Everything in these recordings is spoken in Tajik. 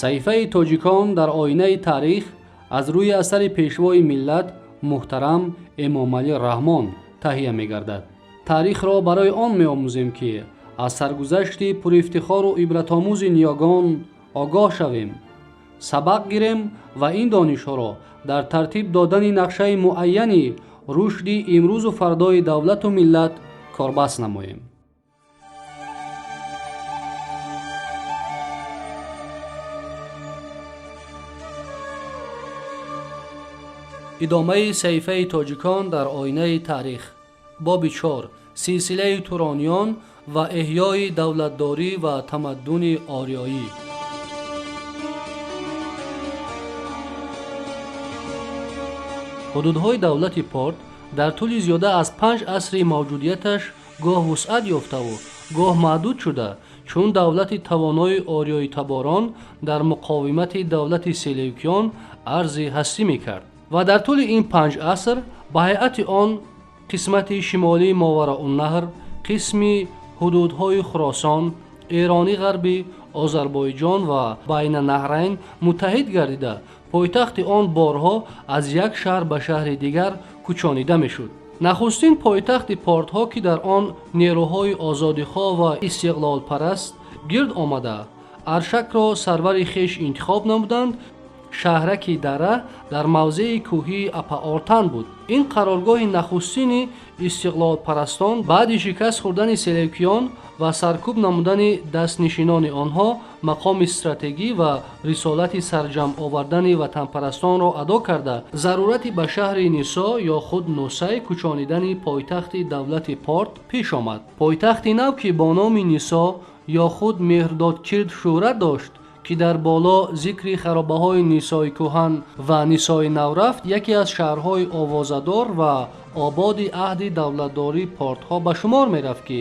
Саҳифаи тоҷикон дар оинаи таърих аз рӯи асари пешвои миллат муҳтарам Эмомалӣ Раҳмон таҳия мегардад. Таърихро барои он меомӯзем, ки аз саргузашти пурифтихору ибратомӯзи ниёгон огоҳ шавем, сабақ гирем ва ин донишҳоро дар тартиб додани нақшаи муайяни рушди имрӯзу фардои давлату миллат корбаст намоем. Идомаи саҳифаи тоҷикон дар оинаи таърих, боби 4, силсилаи турониён ва эҳёи давлатдорӣ ва тамаддуни ориёӣ. Ҳудудҳои давлати Порт дар тӯли зиёда аз 5 асри мавҷудияташ гоҳ вусъат ёфтаву гоҳ маҳдуд шуда, чун давлати тавонои ориёитаборон дар муқовимати давлати селевкиён арзи ҳастӣ мекард ва дар тӯли ин 5 аср ба ҳайати он қисмати шимолии Моварауннаҳр, қисми ҳудудҳои Хуросон, Эрони ғарбӣ, Озарбойҷон ва Байнанаҳрайн муттаҳид гардида, пойтахти он борҳо аз як шаҳр ба шаҳри дигар кӯчонида мешуд. Нахустин пойтахти портҳо, ки дар он нерӯҳои озодихоҳ ва истиқлолпараст гирд омада, Аршакро сарвари хеш интихоб намуданд, шаҳраки Дара дар мавзеи кӯҳии Апаортан буд. Ин қароргоҳи нахустини истиқлолпарастон баъди шикаст хӯрдани селевкиён ва саркӯб намудани дастнишинони онҳо мақоми стратегӣ ва рисолати сарҷамъ овардани ватанпарастонро адо карда, зарурати ба шаҳри Нисо ё худ Нусай кӯчонидани пойтахти давлати Порт пеш омад. Пойтахти нав, ки бо номи Нисо ё худ Меҳрдодкирд шӯҳрат дошт, ки дар боло зикри харобаҳои Нисои кӯҳан ва Нисои нав рафт, яке аз шаҳрҳои овозадор ва ободи аҳди давлатдории портҳо ба шумор мерафт, ки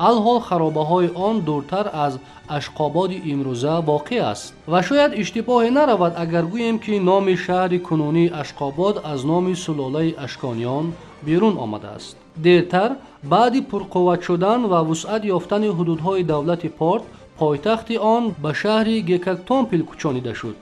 алҳол харобаҳои он дуртар аз Ашқободи имрӯза воқеъ аст. Ва шояд иштибоҳе наравад, агар гӯем, ки номи шаҳри кунунии Ашқобод аз номи сулолаи ашкониён берун омадааст. Дертар, баъди пурқувват шудан ва вусъат ёфтани ҳудудҳои давлати Порт, пойтахти он ба шаҳри Гекатомпил кӯчонида шуд.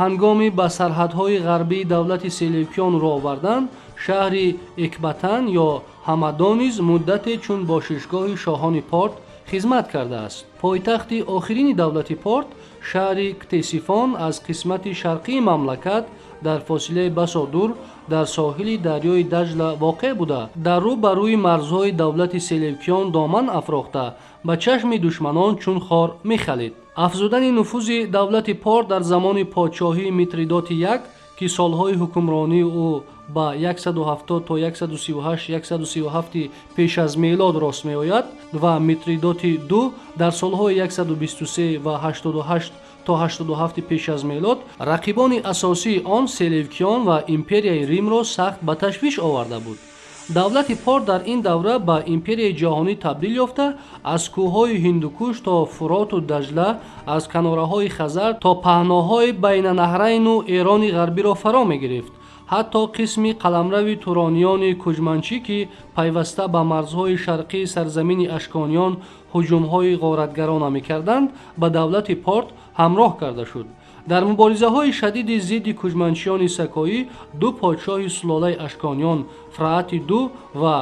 Ҳангоми ба сарҳадҳои ғарбии давлати селевкиён рӯ овардан, шаҳри Экбатан ё Ҳамадон низ муддате чун бошишгоҳи шоҳони Порт хизмат кардааст. Пойтахти охирини давлати Порт, шаҳри Ктесифон, аз қисмати шарқии мамлакат дар фосилаи басо дур дар соҳили дарёи Даҷла воқеъ буда, дар рӯ ба рӯи марзҳои давлати селевкиён доман афрохта, ба чашми душманон чун хор мехалид. Афзудани нуфузи давлати Порт дар замони подшоҳии Митридоти як, ки солҳои ҳукмронии ӯ ба 170 то 138-137 пеш аз мелод рост меояд, ва Митридоти ду дар солҳои 123 ва 88 то 87 пеш аз мелод, рақибони асосии он селевкиён ва империяи Римро сахт ба ташвиш оварда буд. Давлати Порт дар ин давра ба империяи ҷаҳонӣ табдил ёфта, аз кӯҳҳои Ҳиндукуш то Фуроту Даҷла, аз канораҳои Хазар то паҳноҳои Байнанаҳрайну Эрони ғарбиро фаро мегирифт. Ҳатто қисми қаламрави турониёни куҷманчӣ, ки пайваста ба марзҳои шарқии сарзамини ашкониён ҳуҷумҳои ғоратгарона мекарданд, ба давлати Порт ҳамроҳ карда шуд. Дар муборизаҳои шадиди зидди куҷманчиёни сакоӣ ду подшоҳи сулолаи ашкониён, Фраати ду ва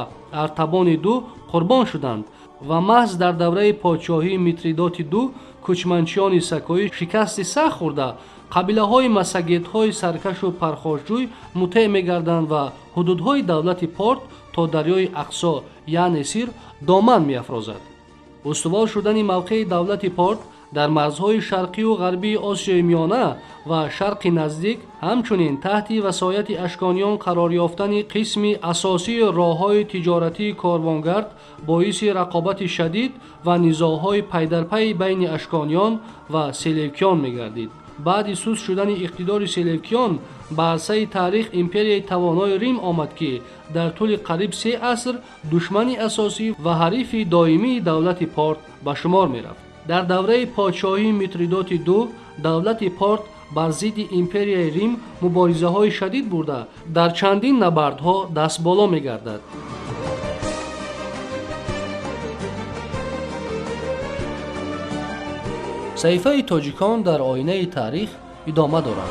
Артабони ду, қурбон шуданд ва маҳз дар давраи подшоҳии Митридоти ду кучманчиёни сакоӣ шикасти сахт хӯрда, қабилаҳои массагетҳои саркашу пархошҷӯй мутеъ мегарданд ва ҳудудҳои давлати Порт то дарёи Ақсо, яъне Сир, доман меафрозад. Устувор шудани мавқеи давлати Порт дар марзҳои шарқию ғарбии Осиёи Миёна ва Шарқи Наздик, ҳамчунин таҳти васояти ашкониён қарор ёфтани қисми асосии роҳҳои тиҷоратии корвонгард боиси рақобати шадид ва низоъҳои пайдарпайи байни ашкониён ва селевкиён мегардид. Баъди суст шудани иқтидори селевкиён ба арсаи таърих империяи тавонои Рим омад, ки дар тӯли қариб 3 аср душмани асосӣ ва ҳарифи доимии давлати Порт ба шумор мерафт. Дар давраи подшоҳии Митридоти ду давлати Порт бар зидди империяи Рим муборизаҳои шадид бурда, дар чандин набардҳо дастболо мегардад. Саҳифаи тоҷикон дар оинаи таърих идома дорад.